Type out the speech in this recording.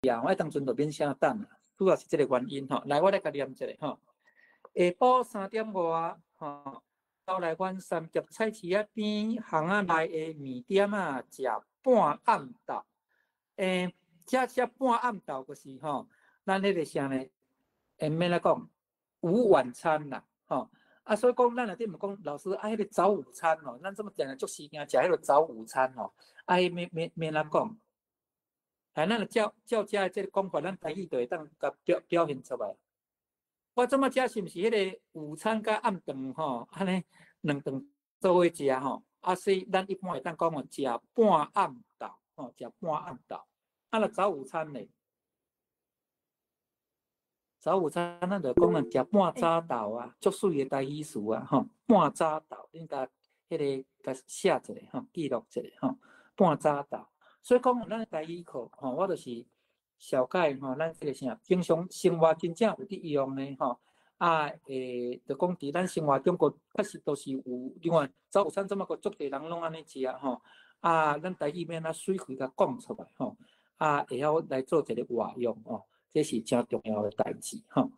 啊，我當陣就免寫等啦，主要是這个原因吼。來，我來共念一下吼。下晡3點外吼，到來阮三峽菜市仔邊巷仔內的麵店仔食半暗晝。這食半暗晝就是吼，咱彼个啥呢？免來講午晚餐啦，吼。啊，所以講咱若佇問講老師啊，彼个早午餐吼，咱這麼定定足時間食彼个早午餐吼，啊，彼免免免怎講？來，咱就照照遮的這个講法，咱台語就會當共表表現出來。我這麼食是毋是彼个午餐佮暗頓吼，按呢兩頓做伙食吼？啊，所以咱一般會當講哦，食半暗晝吼，食半暗晝。啊，若早午餐咧？早午餐咱就講啊，食半早晝啊，足媠的台語詞啊，吼，半早晝，恁共彼个共寫一下吼，記錄一下吼，半早晝。所以講，咱台語課吼，我就是紹介吼，咱這个啥，平常生活真正有佇用的吼，啊，就講佇咱生活中閣確實都是有。另外早午餐這麼閣足濟人攏按呢食吼，啊，咱台語欲按怎媠氣共講出來吼，啊，會曉來做一个活用吼，這是誠重要的代誌吼。